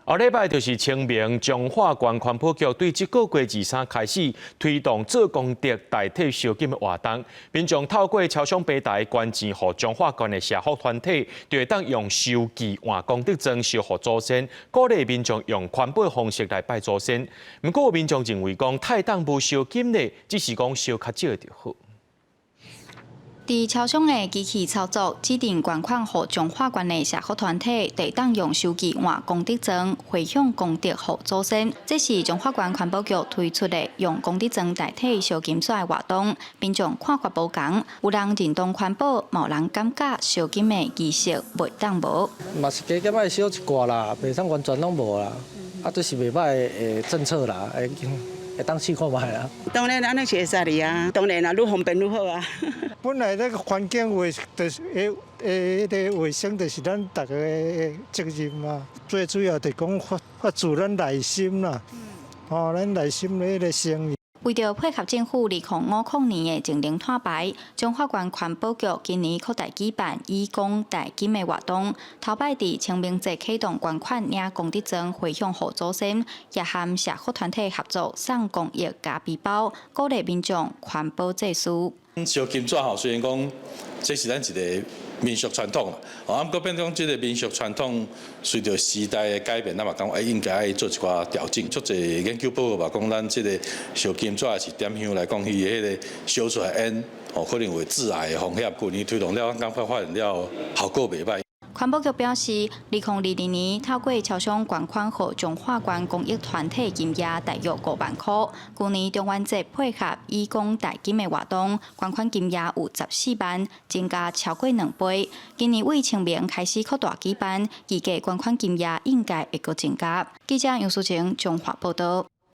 後禮拜就是清明，彰化縣環保局對這個月23開始推動做功德代替燒金的活動，民眾透過超商平台捐錢予彰化縣的社福團體，就會當用收據換功德磚燒予祖先，鼓勵民眾用環保方式來拜祖先。毋過有民眾認為講太當無燒金咧，只是講燒較少就好。佇超商的機器操作，指定捐款予彰化縣的社福團體，就會當用收據換功德磚，回向功德予祖先。這是彰化縣環保局推出的用功德磚代替燒金紙的活動。民眾看法無仝，有人認同環保，嘛有人感覺燒金的儀式袂當無。嘛是加減愛燒一寡啦，袂使完全攏無啦。啊，這是袂䆀的政策啦，會當試看覓啦。當然按呢是會使哩啊，當然啦，愈方便愈好啊。本來那個環境衛就是誒彼个衛生，就是咱逐家的責任嘛。最主要就是講發自咱內心啦，吼，咱內心的彼个誠意。為著配合政府2050年的淨零碳排，彰化縣環保局今年擴大舉辦以功代金的活動。頭擺佇清明節啟動捐款領功德磚回向予祖先，也和社福團體合作送公益咖啡包，鼓勵民眾環保祭祀。燒金紙吼，雖然講這是咱一个民俗傳統，啊，毋過變講這个民俗傳統隨著時代的改變，咱嘛感覺應該愛做一寡調整。足濟研究報告嘛講，咱這个燒金紙抑是點香來講，伊的彼个燒出來煙，哦，可能有致癌的風險。舊年推動了，感覺發現了效果袂䆀。環保局表示，2022年透過超商捐款予彰化縣公益團體金額大約5萬箍。舊年中元節配合以功代金的活動，捐款金額有14萬，增加超過2倍。今年為清明開始擴大舉辦，預計捐款金額應該會閣增加。記者楊淑晴彰化報道。